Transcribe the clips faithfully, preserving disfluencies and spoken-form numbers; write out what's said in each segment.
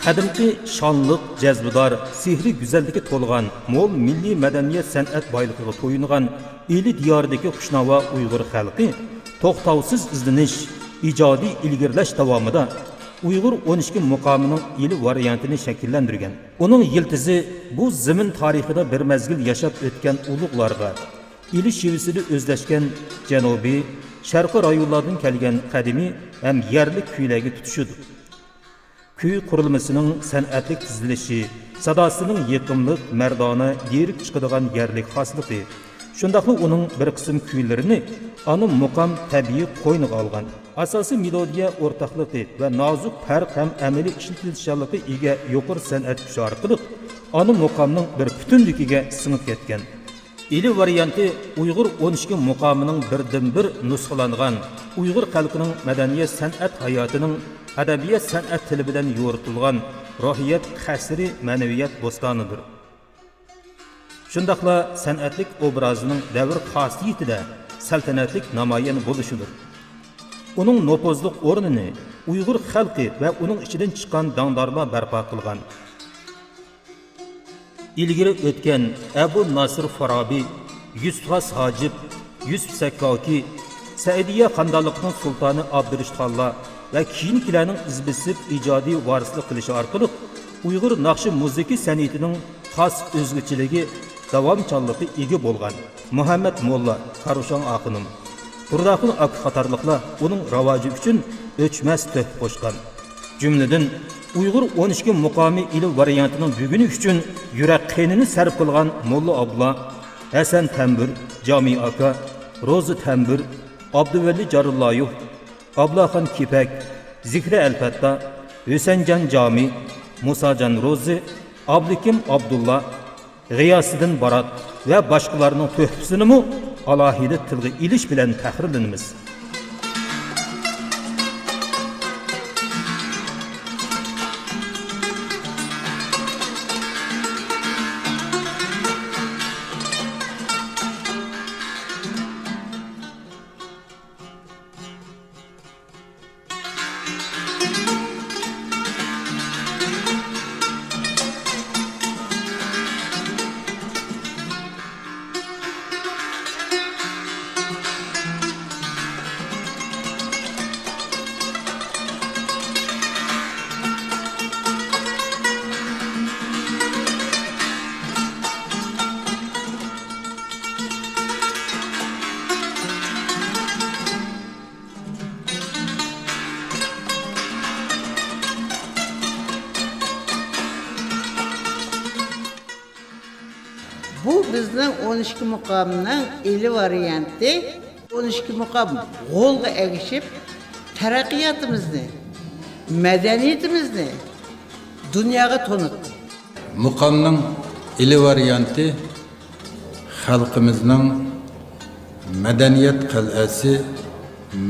قەدىمكى شانلىق، جەزبىدار، سېھرىي گۈزەللىككە تولغان، مول مىللىي مەدەنىيەت، سەنئەت بايلىقىغا تويۇنغان ئىلى دىيارىدىكى خۇشناۋا ئۇيغۇر خەلقى توختاۋسىز ئىزدىنىش، ئىجادىي ئىلگىرىلەش داۋامىدا ئۇيغۇر ئون ئىككى مۇقامىنىڭ ئىلى ۋارىيانتىنى شەكىللەندۈرگەن. ئۇنىڭ يىلتىزى بۇ زېمىن تارىخىدا بىر مەزگىل ياشاپ ئۆتكەن ئۇلۇغلارغا، ئىلى شېۋىسىدە ئۆزلەشكەن جەنۇبىي، شەرقىي رايونلاردىن كەلگەن قەدىمىي ھەم يەرلىك كۈيلەرگە تۇتىشىدۇ. كۈي قۇرۇلمىسىنىڭ سەنئەتلىك تىزىلىشى، ساداسىنىڭ يېقىملىق، مەردانە، لىرىك چىقىدىغان يەرلىك خاسلىقى، شۇنداقلا ئۇنىڭ بىر قىسىم كۈيلىرىنى ئانا مۇقام تەبىئىي قوينىغا ئالغان. ئاساسىي مېلودىيە ئورتاقلىقى ۋە نازۇك پەرق ھەم ئەمەلىي ئىشلىتىلىشچانلىقىغا ئىگە يۇقىرى سەنئەت كۈچى ئارقىلىق ئانا مۇقامنىڭ بىر پۈتۈنلۈكىگە سىڭىپ كەتكەن. ئىلى ۋارىيانتى ئۇيغۇر ئون ئىككى مۇقامىنىڭ بىردىنبىر نۇسخىلانغان، ئۇيغۇر خەلقىنىڭ مەدەنىيەت سەنئەت ھاياتىنىڭ ئەدەبىيات سەنئەت تىلى بىلەن يورۇتۇلغان روھىيەت قەسرى، مەنىۋىيەت بوستانىدۇر. شۇنداقلا سەنئەتلىك ئوبرازىنىڭ دەۋر خاسىيىتىدە سەلتەنەتلىك نامايان بولۇشىدۇر. ئۇنىڭ نوپۇزلۇق ئورنىنى ئۇيغۇر خەلقى ۋە ئۇنىڭ ئىچىدىن چىققان داڭدارلار بەرپا قىلغان. ئىلگىرى ئۆتكەن ئەبۇ ناسىر فارابى، يۈسۈپ خاس ھاجىپ، يۈسۈپ سەككاكى، سەئىدىيە خانىدانلىقىنىڭ سۇلتانى ئابدۇرېشىت خانلار ۋە كېيىنكىلەرنىڭ ئىز بېسىپ ئىجادىي ۋارىسلىق قىلىشى ئارقىلىق ئۇيغۇر ناخشا مۇزىكا سەنئىتىنىڭ خاس ئۆزگىچىلىكى، داۋامچانلىقى ئىگە بولغان مۇھەممەد موللا، كاروشاڭ ئاخۇنۇم، تۇرداخۇن ئاكا قاتارلىقلار ئۇنىڭ راۋاجى ئۈچۈن ئۆچمەس تۆھپە قوشقان. جۈملىدىن، ئۇيغۇر ئون ئىككى مۇقامى ئىلى ۋارىيانتىنىڭ بۈگۈنى ئۈچۈن يۈرەك قېنىنى سەرپ قىلغان موللا ئابلا، ھەسەن تەمبۇر، جامى ئاكا، روزى تەمبۇر، ئابدۇۋەلى جارۇللايېۋ، ئابلاخان كېپەك، زېھرە ئەلپەتتا، ھۈسەنجان جامى، مۇساجان روزى، ئابلىكىم ئابدۇللا، غىياسىدىن بارات ۋە باشقىلارنىڭ تۆھپىسىنىمۇ ئالاھىدە تىلغا ئېلىش بىلەن پەخىرلىنىمىز. بۇ بىزنىڭ ئون ئىككى مۇقامنىڭ ئىلى ۋارىيانتى. ئون ئىككى مۇقام غولغا ئەگىشىپ، تەرەققىياتىمىزنى، مەدەنىيىتىمىزنى دۇنياغا تونۇتتى. مۇقامنىڭ ئىلى ۋارىيانتى خەلقىمىزنىڭ مەدەنىيەت قەلئەسى،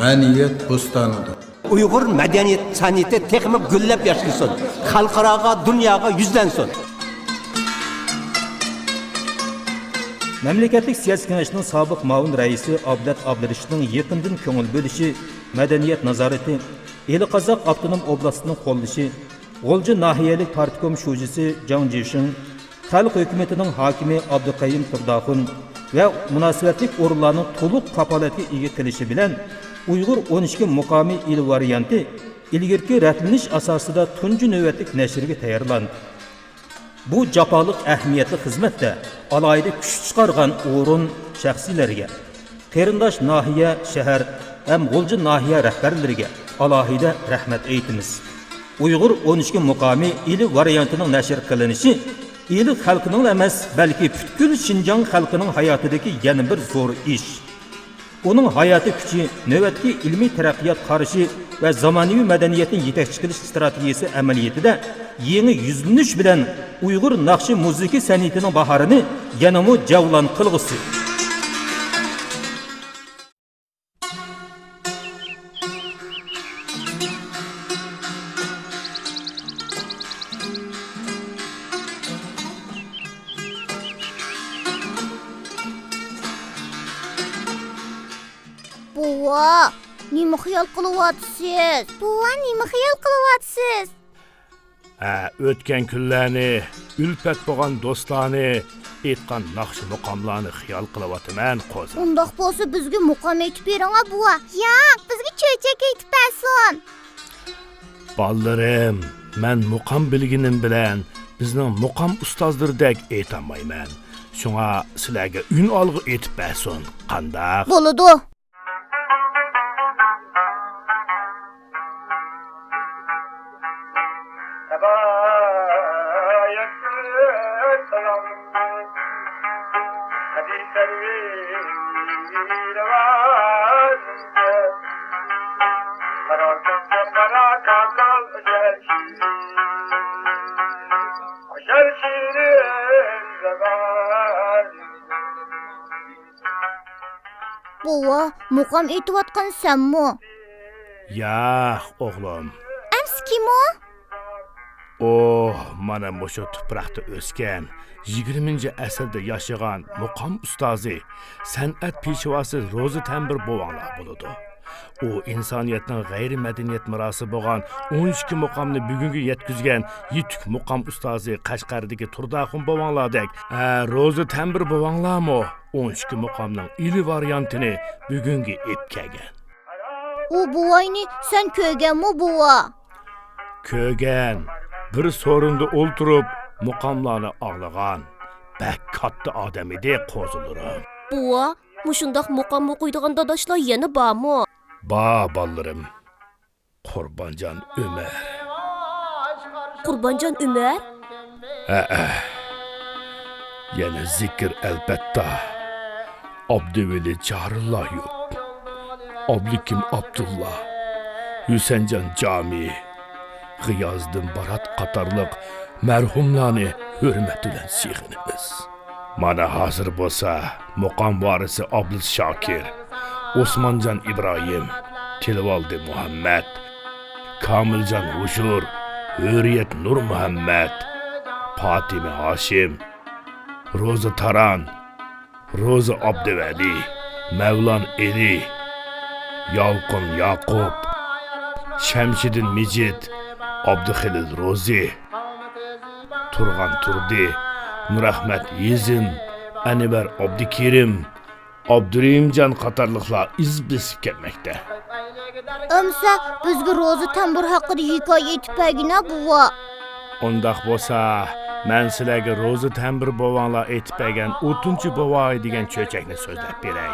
مەنىۋىيەت بوستانىدۇر. ئۇيغۇر مەدەنىيەت سەنئىتى تېخىمۇ گۈللەپ ياشنىسۇن، خەلقئاراغا، دۇنياغا يۈزلەنسۇن. مەملىكەتلىك سىياسىي كېڭەشنىڭ سابىق مۇئاۋىن رەئىسى ئابلەت ئابلىرېشىتنىڭ يېقىندىن كۆڭۈل بۆلۈشى، مەدەنىيەت نازارىتى، ئىلى قازاق ئاپتونوم ئوبلاستىنىڭ قوللىشى، غۇلجا ناھىيەلىك پارتكوم شۇجىسى جاڭ جىشىڭ، خەلق ھۆكۈمىتىنىڭ ھاكىمى ئابدۇقەييۇم تۇرداخۇن ۋە مۇناسىۋەتلىك ئورۇنلارنىڭ تولۇق كاپالەتكە ئىگە قىلىشى بىلەن، ئۇيغۇر ئون ئىككى مۇقامى ئىلى ۋارىيانتى ئىلگىرىكى رەتلىنىش ئاساسىدا تۇنجى نۆۋەتلىك نەشرگە تەييارلاندى. بۇ جاپالىق ئەھمىيەتلىك خىزمەتتە ئالاھىدە كۈچ چىقارغان ئورۇن، شەخسلەرگە، قېرىنداش ناھىيە، شەھەر ھەم غۇلجا ناھىيە رەھبەرلىرىگە ئالاھىدە رەھمەت ئېيتىمىز. ئۇيغۇر ئون ئىككى مۇقامى ئىلى ۋارىيانتىنىڭ نەشر قىلىنىشى ئىلى خەلقىنىڭلا ئەمەس، بەلكى پۈتكۈل شىنجاڭ خەلقىنىڭ ھاياتىدىكى يەنە بىر زور ئىش. ئۇنىڭ ھاياتىي كۈچى نۆۋەتتىكى ئىلمىي تەرەققىيات قارىشى ۋە زامانىۋى مەدەنىيەتنى يېتەكچى قىلىش ئىستراتېگىيەسى ئەمەلىيىتىدە يېڭى يۈزلىنىش بىلەن ئۇيغۇر ناخشا مۇزىكا سەنئىتىنىڭ باھارىنى يەنىمۇ جەۋلان قىلغۇسى. بوۋا، نېمە خىيال قىلىۋاتىسىز؟ بوۋا، نېمە خىيال قىلىۋاتىسىز؟ ھە، ئۆتكەن كۈنلەرنى، ئۈلپەت بولغان دوستلارنى، ئېيتقان ناخشا-مۇقاملارنى خىيال قىلىۋاتىمەن، قوزا. ئۇنداق بولسا بىزگە مۇقام ئېيتىپ بېرىڭە، بوۋا. ياق، بىزگە چۆچەك ئېيتىپ بەرسۇن. بالىلىرىم، مەن مۇقام بىلگىنىم بىلەن بىزنىڭ مۇقام ئۇستازلىرىدەك ئېيتالمايمەن. شۇڭا سىلەرگە ئۈنئالغۇ ئېيتىپ بەرسۇن. قانداق؟ بولىدۇ. بوۋا، مۇقام ئېيتىۋاتقان سەنمۇ؟ ياق، ئوغلۇم. ئەمسە كىم ئۇ؟ ئۇ مانا مۇشۇ تۇپراقتا ئۆسكەن، يىگىرمىنچى ئەسىردە ياشىغان مۇقام ئۇستازى، سەنئەت پېشۋاسى روزى تەمبۇر بوۋاڭلار بولىدۇ. ئۇ ئىنسانىيەتنىڭ غەيرىي مەدەنىيەت مىراسى بولغان ئون ئىككى مۇقامنى بۈگۈنگە يەتكۈزگەن يېتۈك مۇقام ئۇستازى، قەشقەردىكى تۇرداخۇن بوۋاڭلاردەك، ئە، روزى تەمبۇر بوۋاڭلارمۇ ئون ئىككى مۇقامنىڭ ئىلى ۋارىيانتىنى بۈگۈنگە ئېلىپ كەلگەن. ئۇ بوۋاينى سەن كۆرگەنمۇ، بوۋا؟ كۆرگەن. بىر سورۇندا ئولتۇرۇپ، مۇقاملارنى ئاڭلىغان. بەك كاتتا ئادەم ئىدى، قوزىلىرىم. بوۋا، مۇشۇنداق مۇقام ئوقۇيدىغان داداشلار يەنە بارمۇ؟ بار، بالىلىرىم. قۇربانجان ئۆمەر. قۇربانجان ئۆمەر؟ ھەئە. يەنە زىكىر ئەلبەتتا. ئابدۇۋەلى جارىللايوف، ئابلىكىم ئابدۇللا، ھۈسەنجان جامى، غىيازىدىن بارات قاتارلىق مەرھۇملارنى ھۆرمەت بىلەن سېغىنىمىز. مانا ھازىر بولسا مۇقام ۋارىسى ئابلىز شاكىر، ئوسمانجان ئىبراھىم، تىلىۋالدى مۇھەممەت، كامىلجان ھوشۇر، ھۆرىيەت نۇرمۇھەممەت، پاتىمە ھاشىم، روزا تاران، روزى ئابدۇۋەلى، مەۋلان ئېلى، يالقۇن ياقۇپ، شەمشىدىن مىجىت، ئابدۇخېلىل روزى، تۇرغان تۇردى، نۇرئەخمەت ھېزىم، ئەنۋەر ئابدۇكېرىم، ئابدۇرېھىمجان قاتارلىقلار ئىز بېسىپ كەلمەكتە. ئەمسە بىزگە روزى تەمبۇر ھەققىدە ھېكايە ئېيتىپ بەرگىنە، بوۋا. ئۇنداق بولسا، مەن سىلەرگە روزى تەمبۇر بوۋاڭلار ئېيتىپ بەرگەن ئوتۇنچى بوۋاي دېگەن چۆچەكنى سۆزلەپ بېرەي.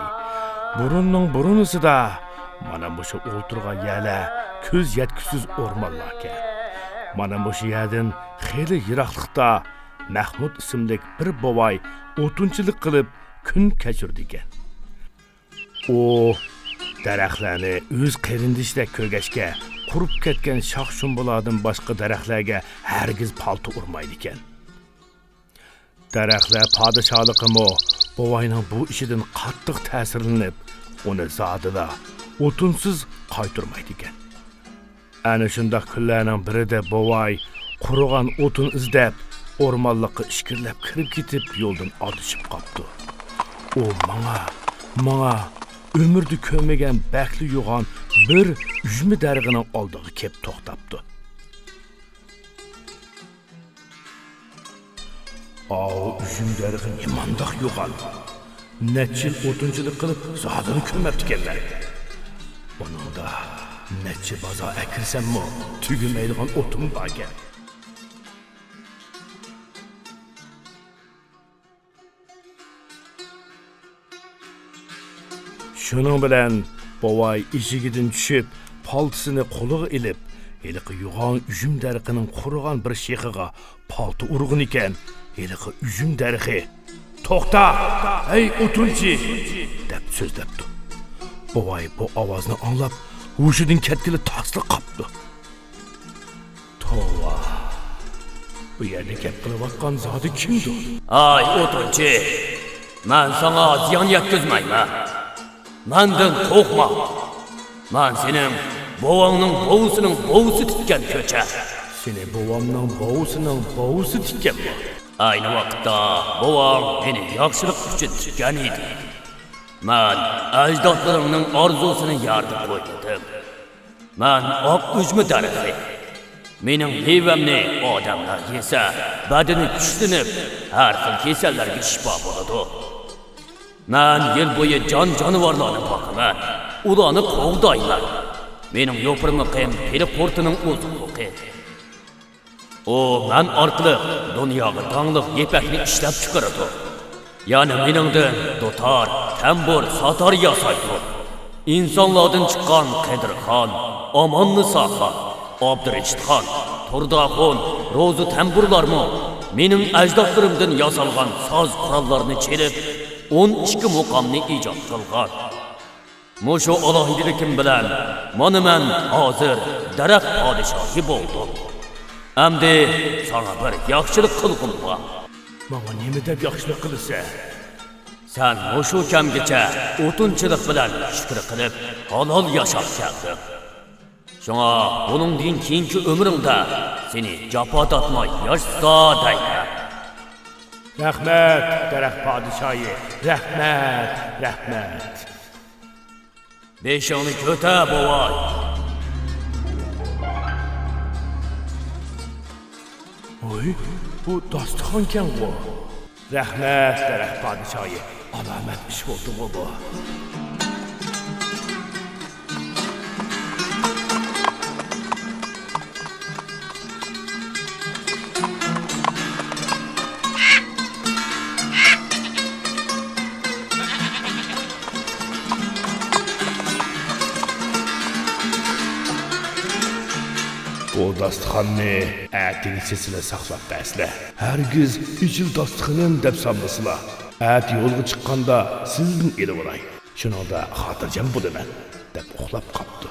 بۇرۇننىڭ بۇرۇنىسىدا مانا مۇشۇ ئولتۇرغان يەرلەر كۆز يەتكۈسىز ئورمانلاركەن. مانا مۇشۇ يەردىن خېلى يىراقلىقتا مەھمۇد ئىسىملىك بىر بوۋاي ئوتۇنچىلىق قىلىپ كۈن كەچۈرىدىكەن. ئۇ دەرەخلەرنى ئۆز قېرىندىشىدەك كۆرگەچكە، قۇرۇپ كەتكەن شاخ-شۇمبىلاردىن باشقا دەرەخلەرگە ھەرگىز پالتا ئۇرمايدىكەن. دەرەخلەر پادىشاھلىقىمۇ بوۋاينىڭ بۇ ئىشىدىن قاتتىق تەسىرلىنىپ، ئۇنى زادىلا ئوتۇنسىز قايتۇرمايدىكەن. ئەنە شۇنداق كۈنلەرنىڭ بىرىدە بوۋاي قۇرۇغان ئوتۇن ئىزدەپ، ئورمانلىققا ئىچكىرىلەپ كىرىپ كېتىپ، يولدىن ئادىشىپ قاپتۇ. ئۇ ماڭا، ماڭا ئۆمرىدە كۆرمىگەن بەكلا يوغان بىر ئۈجمە دەرىخىنىڭ ئالدىغا كېلىپ توختاپتۇ. ئاۋۇ ئۈجۈم دەرىخى نېمانداق يوغان! نەچچە يىل ئوتۇنچىلىق قىلىپ، زادىلا كۆرمەپتىكەنمەن. ئۇنىڭدا نەچچە بازار ئەكىرسەممۇ تۈگىمەيدىغان ئوتۇن باركەن. شۇنىڭ بىلەن بوۋاي ئېشىكىدىن چۈشۈپ، پالتىسىنى قولىغا ئېلىپ، ھېلىقى يوغان ئۈجۈم دەرىخىنىڭ قۇرۇغان بىر شېخىغا پالتا ئۇرغىنىكەن، ھېلىقى ئۈجۈم دەرىخى، «توختا، ھەي ئوتۇنچى!» دەپ سۆزلەپتۇ. بوۋاي بۇ ئاۋازنى ئاڭلاپ، ھوشىدىن كەتكىلى تاسلا قاپتۇ. توۋا، بۇ يەردە گەپ قىلىۋاتقان زادى كىمدۇ؟ ھاي ئوتۇنچى، مەن ساڭا زىيان يەتكۈزمەيمەن. مەندىن قورقما. مەن سېنىڭ بوۋاڭنىڭ بوۋىسىنىڭ بوۋىسى تىككەن كۆچە. سېنى بوۋامنىڭ بوۋىسىنىڭ بوۋىسى تىككەنمۇ؟ ئەينى ۋاقىتتا بوۋاڭ مېنى ياخشىلىق ئۈچۈن تىككەن ئىدى. مەن ئەجدادلىرىڭنىڭ ئارزۇسىنى يەردە قويمىدىم. مەن ئاق ئۈجمە دەرىخى. مېنىڭ مېۋەمنى ئادەملەر يېسە، بەدىنى كۈچلىنىپ، ھەر خىل كېسەللەرگە شىپا بولىدۇ. مەن يىل بويى جان-جانىۋارلارنى باقىمەن، ئۇلارنى قوغدايمەن. مېنىڭ يوپۇرمىقىم پىلە قۇرتىنىڭ ئوزۇقلۇقى. ئۇ مەن ئارقىلىق دۇنياغا داڭلىق يىپەكنى ئىشلەپ چىقىرىدۇ. يەنە مېنىڭدىن دۇتار، تەمبۇر، ساتار ياسايدۇ. ئىنسانلاردىن چىققان قېدىرخان، ئاماننىساخان، ئابدۇرېشىتخان، تۇرداخۇن، روزى تەمبۇرلارمۇ مېنىڭ ئەجدادلىرىمدىن ياسالغان ساز قوراللارنى چېلىپ، ئون ئىككى مۇقامنى ئىجاد قىلغان. مۇشۇ ئالاھىدىلىكىم بىلەن مانا مەن ھازىر دەرەخ پادىشاھى بولدۇم. ئەمدى ساڭا بىر ياخشىلىق قىلغۇم بار. ماڭا نېمە دەپ ياخشىلىق قىلىسەن؟ سەن مۇشۇ كەمگىچە ئوتۇنچىلىق بىلەن شۈكۈر قىلىپ، ھالال ياشاپ كەلدىڭ. شۇڭا بۇنىڭدىن كېيىنكى ئۆمرۈڭدە سېنى جاپا تارتماي ياشىسا دەيمەن. رەھمەت، دەرەخ پادىشاھى، رەھمەت، رەھمەت. بېشىڭنى كۆتەر، بوۋاي. ۋوي، بۇ داستىخانكەنغۇ؟ رەھمەت، دەرەخ پادىشاھى، ئالامەت ئىش بولدىغۇ بۇ. بۇ داستىخاننى ئەتىگىچە سىلەر ساقلاپ بەرسىلەر. ھەرگىز ئېچىل داستىخىنىم دەپ سالمىسىلا، ئەتە يولغا چىققاندا سىزدىن ئېلىۋالاي. شۇنىڭدا خاتىرجەم بولىمەن، دەپ ئۇخلاپ قاپتۇ.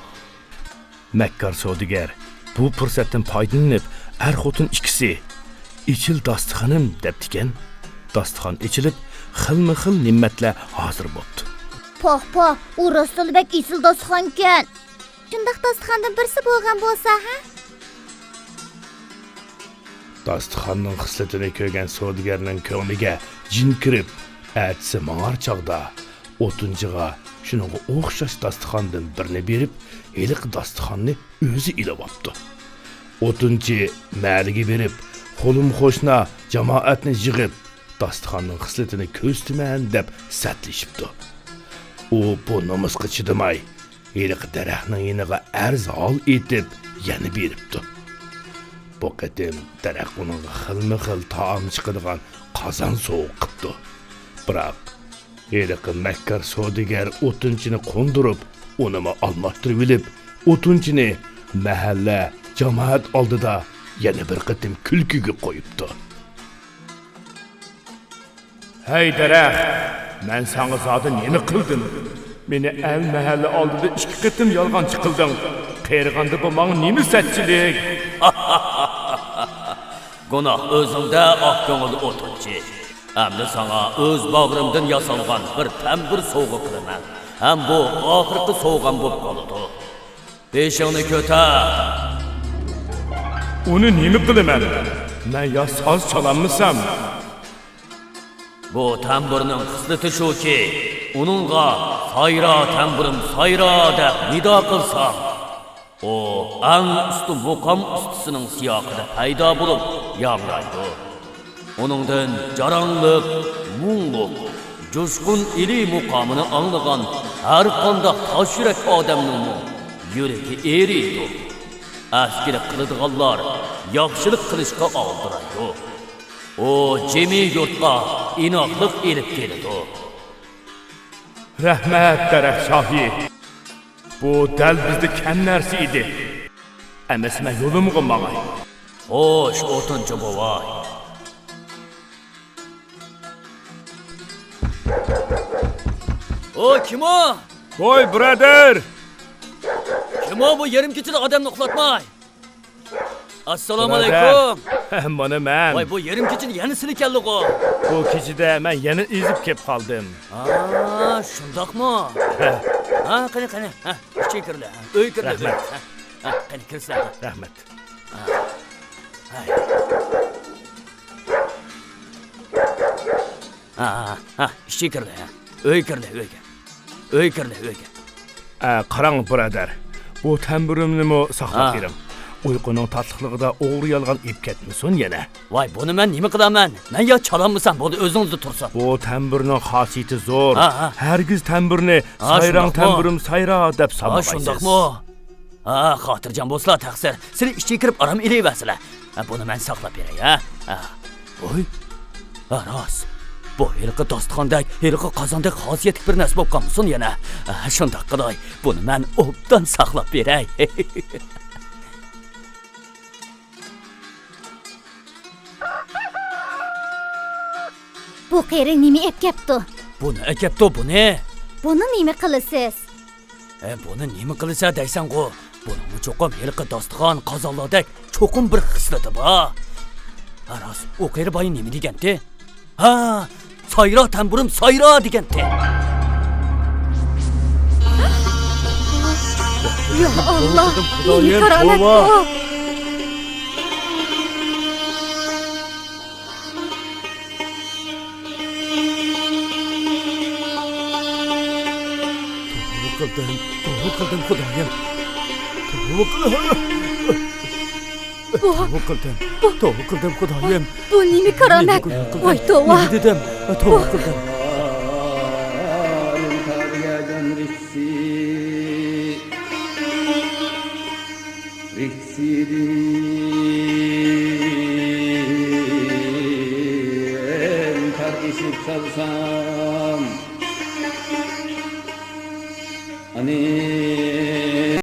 مەككار سودىگەر بۇ پۇرسەتتىن پايدىلىنىپ، ئەر-خوتۇن ئىككىسى، «ئېچىل داستىخىنىم» دەپتىكەن. داستىخان ئېچىلىپ، خىلمۇ خىل نېمەتلەر ھازىر بوپتۇ. پاھ، پاھ، ئۇ راستلا بەك ئېسىل داستىخانكەن. شۇنداق داستىخاندىن بىرسى بولغان بولسا، ھە؟ داستىخاننىڭ خىسلىتىنى كۆرگەن سودىگەرنىڭ كۆڭلىگە جىن كىرىپ، ئەتىسى ماڭار چاغدا ئوتۇنچىغا شۇنىڭغا ئوخشاش داستىخاندىن بىرنى بېرىپ، ھېلىقى داستىخاننى ئۆزى ئېلىۋاپتۇ. ئوتۇنچى مەھەللىگە بېرىپ، قولۇم-قوشنا جامائەتنى يىغىپ، داستىخاننىڭ خىسلىتىنى كۆرسىتىمەن دەپ سەتلىشىپتۇ. ئۇ بۇ نومۇسقا چىدىماي، ھېلىقى دەرەخنىڭ يېنىغا ئەرز ھال ئېيتىپ، يەنە بېرىپتۇ. بۇ قېتىم دەرەخ ئۇنىڭغا خىلمۇ خىل تائام چىقىدىغان قازان سوۋغا قىپتۇ. بىراق، ھېلىقى مەككار سودىگەر ئوتۇنچىنى قوندۇرۇپ، ئۇنىمۇ ئالماشتۇرۇۋېلىپ، ئوتۇنچىنى مەھەللە، جامائەت ئالدىدا يەنە بىر قېتىم كۈلكىگە قويۇپتۇ. ھەي دەرەخ، مەن ساڭا زادى نېمە قىلدىم؟ مېنى ئەل-مەھەللە ئالدىدا ئىككى قېتىم يالغانچى قىلدىڭ. قېرىغاندا بۇ ماڭا نېمە سەتچىلىك؟ گۇناھ ئۆزۈڭدە، ئاق كۆڭۈل ئوتۇنچى. ئەمدى ساڭا ئۆز باغرىمدىن ياسالغان بىر تەمبۇر سوۋغا قىلىمەن. ھەم بۇ ئاخىرقى سوۋغام بولۇپ قالىدۇ. بېشىڭنى كۆتەر. ئۇنى نېمە قىلىمەن؟ مەن يا ساز چالالمىسام؟ بۇ تەمبۇرنىڭ خىسلىتى شۇكى، ئۇنىڭغا «سايرا تەمبۇرۇم، سايرا» دەپ نىدا قىلساڭ، ئۇ ئەڭ ئۇستا مۇقام ئۇستىسىنىڭ سىياقىدا پەيدا بولۇپ ياڭرايدۇ. ئۇنىڭدىن جاراڭلىق، مۇڭلۇق، جۇشقۇن ئىلى مۇقامىنى ئاڭلىغان ھەر قانداق تاش يۈرەك ئادەمنىڭمۇ يۈرىكى ئېرىيدۇ. ئەسكىلىك قىلىدىغانلار ياخشىلىق قىلىشقا ئالدىرايدۇ. ئۇ جىمى يۇرتقا ئىناقلىق ئېلىپ كېلىدۇ. رەھمەت، دەرەخ شاھى. بۇ دەل بىزدە كەم نەرسە ئىدى. ئەمەسە مەن يولۇمغا ماڭاي. خوش، ئوتۇنچى بوۋاي. ئو، كىم ئۇ؟ ۋوي، بۇرادەر! كىم ئۇ بۇ يېرىم كېچىدە ئادەمنى ئۇخلاتماي؟ ئەسسالامۇ ئەلەيكۇم. بۇرادەر، مانا مەن. ۋاي، بۇ يېرىم كېچىدە يەنە سىلى كەلدىغۇ. بۇ كېچىدە مەن يەنە ئېزىپ كېلىپ قالدىم. ھا، شۇنداقمۇ؟ ھە. ھا، قېنى، قېنى. ھە، ئىچىگە كىرلە. ئۆيگە كىرلە. رەھمەت. ھە، ھە، قېنى كىرسە. رەھمەت. ھە. ھە. ھە، ھە، ھە، ئىچىگە كىرلە، ھە. ئۆيگە كىرلە، ئۆيگە. ئۆيگە كىرلە، ئۆيگە. ئە، قاراڭ، بۇرادەر، بۇ تەمبۇرۇمنىمۇ ساقلاپ ھە. بېرىڭ. ئۇيقۇنىڭ تاتلىقلىقىدا ئوغرى يالغان ئېپ كەتمىسۇن يەنە. ۋاي، بۇنى مەن نېمە قىلامەن؟ مەن يا چالالمىسام بولدى، ئۆزىڭىزدە تۇرسۇن. بۇ تەمبۇرنىڭ خاسىيىتى زور. ھە، ھە. ھەرگىز تەمبۇرنى ھە، سايراڭ شۇنداقمۇ؟ تەمبۇرۇم سايرا دەپ ھە، سانىمايسىز. شۇنداقمۇ؟ ھە، خاتىرجەم بولسىلا تەقسىر. سىلى ئىچىگە كىرىپ ئارام ئېلىۋەرسىلە. ھە، بۇنى مەن ساقلاپ بېرەي، ھە؟ ھە. ۋوي. ھە، راست. بۇ ھېلىقى داستىخاندەك، ھېلىقى قازاندەك خاسىيەتلىك بىر نەرسە بولۇپ قالمىسۇن يەنە. ھە، شۇنداق قىلاي. بۇنى مەن ئوبدان ساقلاپ بېرەي. بۇ قېرى نېمە ئەپ كەپتۇ؟ بۇنى ئەكەپتۇ، بۇنى. بۇنى نېمە قىلىسىز؟ ئە، بۇنى نېمە قىلىسەن دەيسەنغۇ؟ بۇنىڭمۇ چوقۇم ھېلىقى داستىخان، قازانلاردەك چوقۇم بىر خىسلىتى بار. ھە، راست، ئۇ قېرى بايا نېمە دېگەنتى؟ ھە، سايرا تەمبۇرۇم سايرا دېگەنتى. يا ئاللا، نېمە كارامەت بۇ؟ توۋا قىلدىم، توۋا قىلدىم خۇدايىم. توۋا قىل-، بۇ، توۋا قىلدىم، بۇ، توۋا قىلدىم خۇدايىم. بۇ نېمە كارامەت؟ ۋاي توۋا. نېمە دېدىم؟ توۋا قىلدىم. رىكسىدىن تارقىشىپ سالسام، ئانى